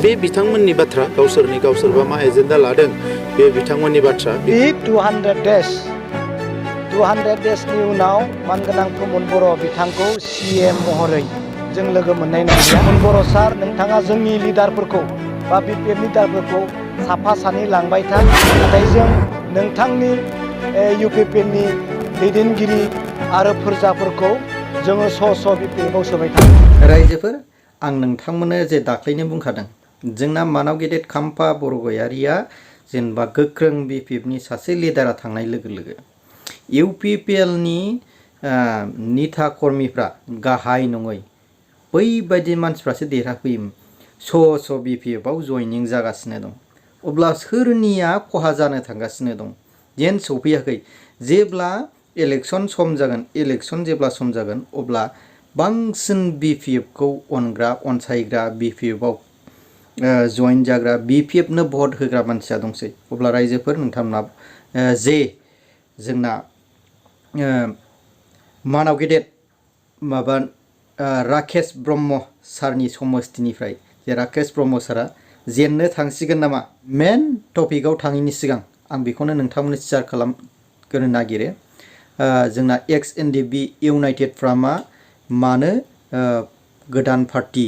बे बिथांमोननि बाथ्रा गावसोरबा मा एजेन्डा लादों बे बिथांमोननि बाथ्रा बे 200 डेजनि उनाव मानगोनां प्रमद बर' बिथांखौ CM महरै जों लोगो मोननाय नंलिया। प्रमद बर' सार नोंथाङा जोंनि लिडारफोरखौ बा BPF लिडारफोरखौ साफा सानै लांबाय था, नाथाय जों नोंथांनि UPPनि दैदेनगिरि आरो फोरजाफोरखौ जोङो स' BPFआव सोबाय था। रायजोफोर, आं नोंथांमोननो जे दाख्लैनो बुंखादों, जोंना मानाव गेदेर खाम्फा बरगयारिया जेनेबा गोख्रों BPFनि सासे लिडारा थांनाय लोगो लोगो UPPLनि निथा कर्मिफ्रा गाहाय नङै बैबायदि मानसिफ्रासो देरहाफैयोमोन। स' BPFआव जयनिं जागासिनो दं। अब्ला सोरनिया खहा जानो थांगासिनो दं जेन सौफैयाखै। जेब्ला इलेक्सन सम जागोन, इलेक्सन जेब्ला सम जागोन अब्ला बांसिन BPFखौ अनग्रा अनसायग्रा BPFआव जइन जाग्रा BPFनो भट होग्रा मानसिया दंसै। अब्ला रायजोफोर नोंथांमोना जे जोंना मानाव गेदेर माबा राकेश ब्रह्म सारनि समस्थिनिफ्राय जे राकेश ब्रह्म सारा जेननो थांसिगोन नामा, मेन टपिकआव थाङैनि सिगां आं बेखौनो नोंथांमोननो शेयार खालामग्रोनो नागिरो। जोंना NDFB इउनाइटेड फ्रामा मानो गोदान पार्टी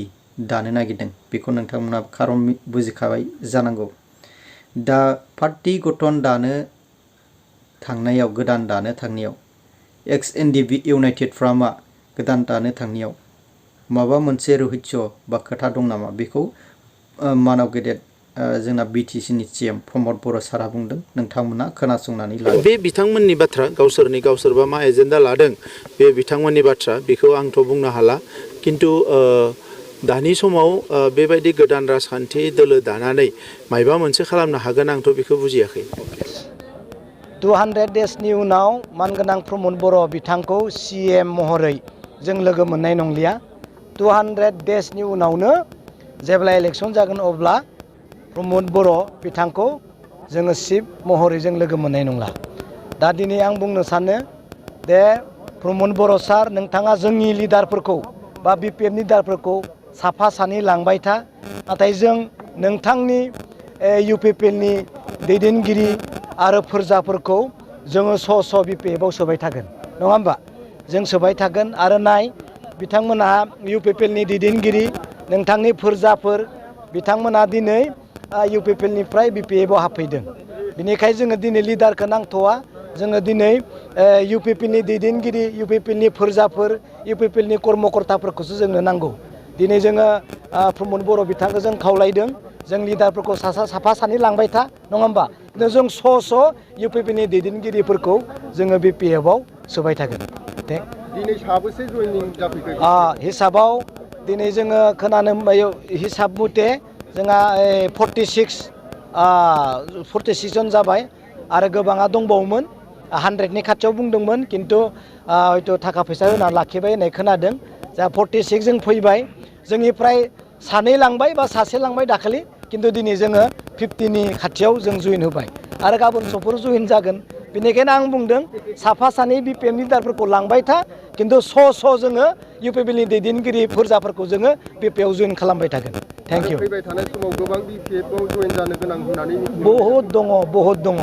दानो नागिरदों बेखौ नोंथांमोना खारन बुजिखाबाय जानांगौ। दा पार्टी गठन दानो थांनायाव, गोदान दानो थांनायाव NDFB इउनाइटेड फ्रामा गोदान दानो थांनायाव माबा मोनसे रहस्य बा खोथा दं नामा बेखौ मानाव गेदेर जोंना BTCनि CM प्रमद बर' सारा बुंदों। नोंथांमोना खोनासंनानै ला। बे बिथांमोननि बाथ्रा गावसोरबा मा एजेन्डा लादों बे बिथांमोननि बाथ्रा बेखौ आंथ' बुंनो हाला। किन्तु दानि समाव बेबायदि गोदान राजखान्थि दोलो दानानै मायबा मोनसे खालामनो हागोन आंथ' बेखौ बुजियाखै। 200 डेजनि उनाव मानगोनां प्रमद बर' बिथांखौ CM महरै जों लोगो मोननाय नंलिया। 200 डेजनि उनावनो जेब्ला इलेक्सन जागोन अब्ला प्रमद बर' बिथांखौ जोङो चिफ महरै जों लोगो मोननाय नंला। दा दिनै आं बुंनो सानो दे प्रमद बर' सार नोंथाङा जोंनि लिडारफोरखौ बा BPF लिडारफोरखौ साफा सानै लांबाय था, नाथाय जों नोंथांनि UPPनि दैदेनगिरि आरो फोरजाफोरखौ जोङो स' BPFआव सोबाय थागोन, नङा होमबा? जों सोबाय थागोन। आरो नाय बिथांमोनहा UPPनि दैदेनगिरि नोंथांनि फोरजाफोर बिथांमोना दिनै UPPनिफ्राय BPFआव हाबफैदों। बेनिखायनो जोङो दिनै लिडारखौ नांथ'वा, जोङो दिनै UPPनि दैदेनगिरि, UPPनि फोरजाफोर, UPPनि कर्मकर्ताफोरखौसो जोंनो नांगौ। दिनै जोङो प्रमद बर' बिथांखौ जों खावलायदों, जों लिडारफोरखौ साफा सानै लांबाय था, नङा होमबा? जों स' UPPनि दैदेनगिरिफोरखौ जोङो BPFआव सोबाय थागोन। दिनै साबेसे जइनिं जाफैखो? हिसाबाव दिनै जोङो खोनानो हिसाब मथे जोंहा 46 जन जाबाय आरो गोबाङा दंबावोमोन। 100नि खाथियाव बुंदोंमोन, किन्तु हयथ' थाखा फैसा होनानै लाखिबाय होननाय खोनादों। जा 46 जों फैबाय, जोंनिफ्राय सानै लांबाय बा सासे लांबाय दाखालि, किन्तु दिनै जोङो 50नि खाथियाव जों जइन होबाय आरो गाबोन समफोर जइन जागोन। बेनिखायनो आं बुंदों साफा सानै BPF लिडारफोरखौ लांबाय था, किन्तु स' जोङो UPPनि दैदेनगिरि फोरजाफोरखौ जोङो BPFआव जइन खालामबाय थागोन। Thank you. फैबाय थानाय समाव गोबां BPFआव जइन जानो गोनां होननानै बहुद दङ।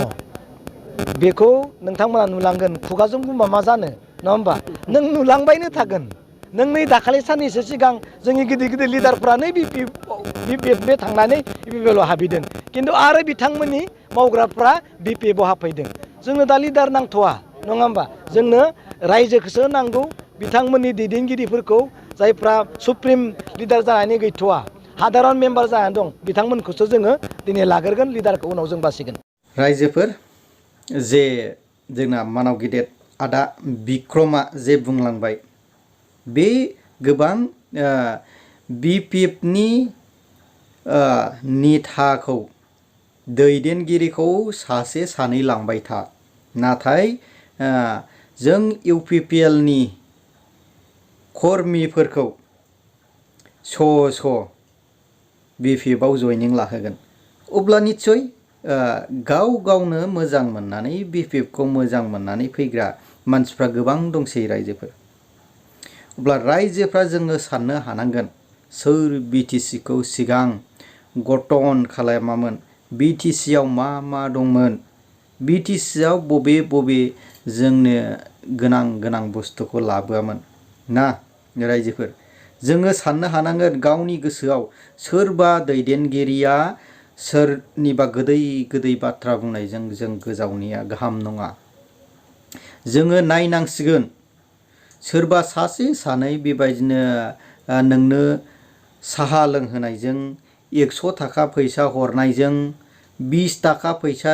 बेखौ नोंथांमोना नुलांगोन। खुगाजों बुंबा मा जानो, नङा होमबा? नों नुलांबायनो थागोन। नों नै दाखालि साननैसो सिगां जोंनि गिदिर लिडारफ्रानो BPF थांनानै BPFआव हाबहैदों, किन्तु आरो बिथांमोननि मावग्राफ्रा BPFआव हाबफैदों। जोंनो दा लिडार नांथ'वा, नङा होमबा? जोंनो रायजोखौसो नांगौ, बिथांमोननि दैदेनगिरिफोरखौ जायफ्रा सुप्रिम लिडार जानानै गैथ'वा, हादारन मेम्बार जानानै दं, बिथांमोनखौसो जोङो दिनै लाग्रोगोन, लिडारखौ उनाव जों बासिगोन। रायजोफोर, जे जोंना मानाव गेदेर आदा बिक्रमा जे बुंलांबाय, बे गोबां BPFनि नेताखौ दैदेनगिरिखौ सासे सानै लांबाय था, नाथाय जों UPPLनि कर्मिफोरखौ स' BPFआव जयनिं लाहोगोन। अब्ला निस्सय गावनो मोजां मोननानै BPFखौ मोजां मोननानै फैग्रा मानसिफ्रा गोबां दंसै रायजोफोर। अब्ला रायजोफ्रा जोङो साननो हानांगोन सोर BTC खौ सिगां गठन खालामामोन, BTC आव मा मा दंमोन, BTC आव बबे बबे जोंनो गोनां बुस्थुखौ लाबोआमोन ना रायजोफोर। जोङो साननो हानांगोन गावनि गोसोआव सोरबा दैदेनगिरिया सोरनिबा गोदै बाथ्रा बुंनायजों जों गोजावनाया गाहाम नङा। जोङो नायनांसिगोन सोरबा सासे सानै बेबायदिनो नोंनो साहा लोंहोनायजों 100 थाखा फैसा हरनायजों 20 थाखा फैसा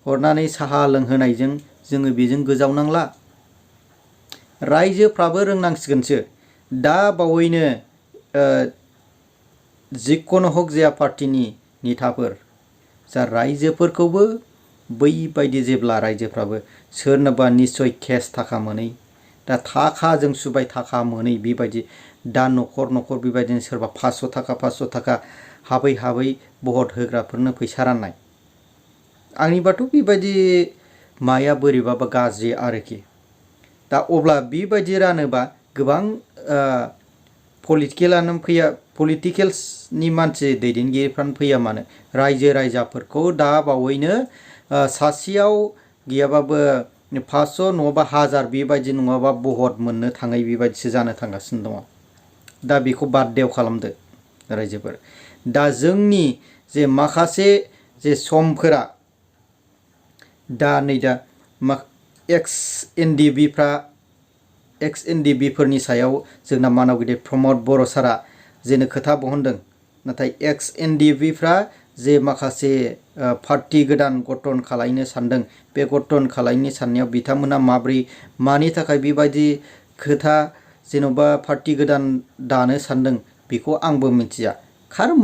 हरनानै साहा लोंहोनायजों जोङो बेजों गोजावनांला। रायजोफ्राबो रोंनांसिगोनसो दा बावैनो जिखुनु हक जाया पार्टिनि नेताफोर जा रायजोफोरखौबो बैबायदि जेब्ला रायजोफ्राबो सोरनोबा निस्सय केस थाखा मोनै दा थाखाजों सुबाय थाखा मोनै बेबायदि दा न'खर बेबायदिनो सोरबा 500 थाखा हाबै भट होग्राफोरनो फैसा राननाय। आंनिबाथ' बेबायदि माया बोरैबाबा गाज्रि आरोखि। दा अब्ला बेबायदि रानोबा गोबां पलिटिकेल्सनि मानसि दैदेनगिरिफ्रानो फैया मानो रायजो राजाफोरखौ दा बावैनो सासेयाव गैयाबाबो 500 नङाबा 1000 बेबायदि नङाबा भट मोननो थाङै बेबायदिसो जानो थांगासिनो दङ। दा बेखौ बाध्य खालामदो रायजोफोर। दा जोंनि जे माखासे जे समफोरा दा नै दा एक्स NDB फोरनि सायाव जोंना मानाव गिदिर प्रमद बर' सारा जेनो खोथा बहनदों। नाथाय एक्स NDFB फ्रा जे माखासे पार्टी गोदान गठन खालायनो सानदों बे गठन खालायनो साननायाव बिथांमोना मानि थाखाय बेबायदि खोथा जेन'बा पार्टी गोदान दानो सानदों बेखौ आंबो मिथिया।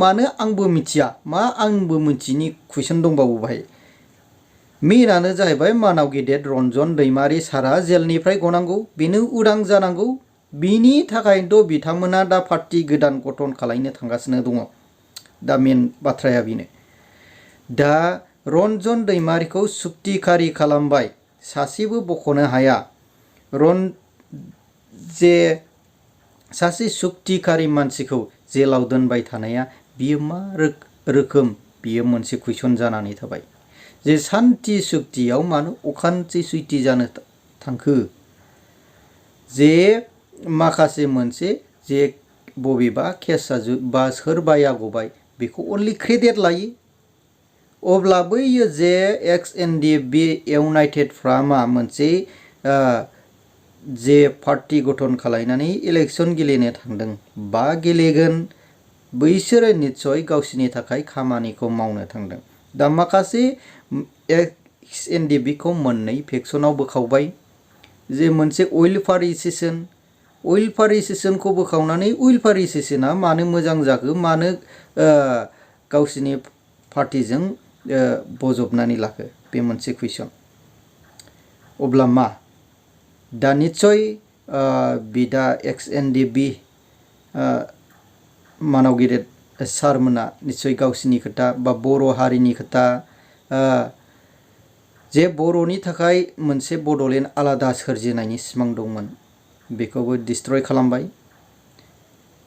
मानो आंबो मिथिया मा आंबो मिथियैनि कुइसन दंबावो बाहाय। मेनानो जाहैबाय मानाव गेदेर रन्जन दैमारि सारा जेलनिफ्राय गनांगौ, बेनो उदां जानांगौ। बिनि थाखायनोथ' बिथांमोना दा पार्टी गोदान गठन खालायनो थांगासिनो दङ। दा मेन बाथ्राया बेनो। दा रन्जन दैमारिखौ सुक्तिखारि खालामबाय, सासेबो बख'नो हाया। जे सासे सुक्तिखारि मानसिखौ जेलाव दोनबाय थानाया बियो मा रोखोम बियो मोनसे कुइसन जानानै थाबाय। जे सान्ति सुक्तियाव मानो अखान्ति सुक्ति जानो थांखो? जे माखासे मोनसे जे बबेबा केसा बा सोरबाया गबाय बेखौ अनलि क्रेडिट लायो। अब्ला बैयो जे एक्स NDFB इउनाइटेड फ्रामा मोनसे जे पार्टी गठन खालायनानै इलेक्सन गेलेनो थांदों बा गेलेगोन बैसोरो निस्सय गावसिनि थाखाय खामानिखौ मावनो थांदों। दा माखासे एक्स NDFB खौ मोननै फेक्सनाव बोखावबाय। जे मोनसे वेलफेयार एसोसिएशनखौ बोखावनानै वेलफेयार एसोसिएशना मानो मोजां जाखो, मानो गावसिनि पार्टीजों बजबनानै लाखो बे मोनसे कुइसन। अब्ला मा दा निस्सय बिदा एक्स NDFB मानाव गेदेर सारमोना निस्सय गावसिनि खोथा बा बर' हारिनि खोथा जे बर'नि थाखाय मोनसे बड'लेण्ड आलादा सोरजिनायनि सिमां दंमोन बेखौबो डिस्ट्रय खालामबाय।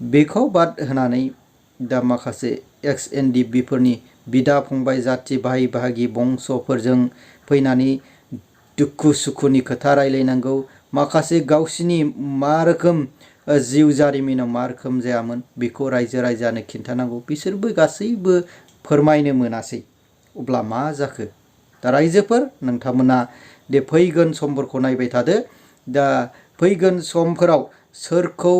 बेखौ बाद होनानै दा माखासे एक्स NDFB फोरनि बिदा फंबाय जाथि भाइ बाहागि बंस'फोरजों फैनानै दुखु सुखुनि खोथा रायलायनांगौ। माखासे गावसिनि मा रोखोम जिउ जारिमिनाव मा रोखोम जायामोन बेखौ रायजो राजानो खिन्थानांगौ। बिसोरबो गासैबो फोरमायनो मोनासै। अब्ला मा जाखो? दा रायजोफोर नोंथांमोना दे फैगोन समफोरखौ नायबाय थादो। दा फैगोन समफोराव सोरखौ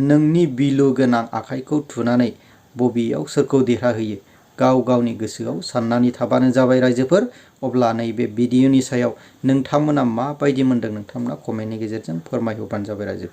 नोंनि बिलु गोनां आखाइखौ थुनानै बबेयाव सोरखौ देरहाहोयो गावनि गोसोआव साननानै थाबानो जाबाय रायजोफोर। अब्ला नैबे भिडिअनि सायाव नोंथांमोना माबायदि मोनदों नोंथांमोना कमेन्टनि गेजेरजों फोरमायहरबानो जाबाय रायजोफोर।